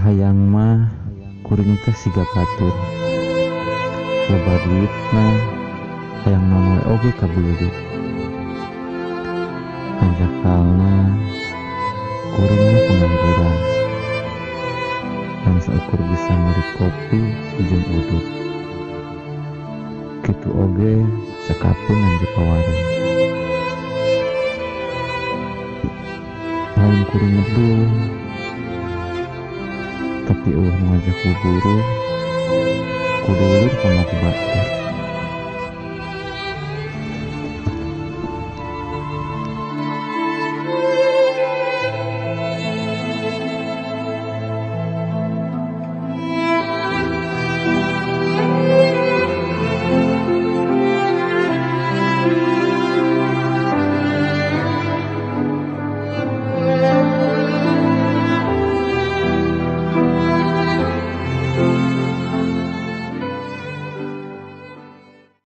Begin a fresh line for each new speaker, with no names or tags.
Kahayang mah kuring teh siga batur. Loba duitna hayang naon we oge kabeuli. Hanjakalna kuring mah pengangguran. Ngan saukur bisa meuli kopi jeung udut. Kitu oge sakapeung nganjuk ka warung. Lain kuring ngedul, tapi eueuh nu ngajak buburu, kudu ulin komo ku batur.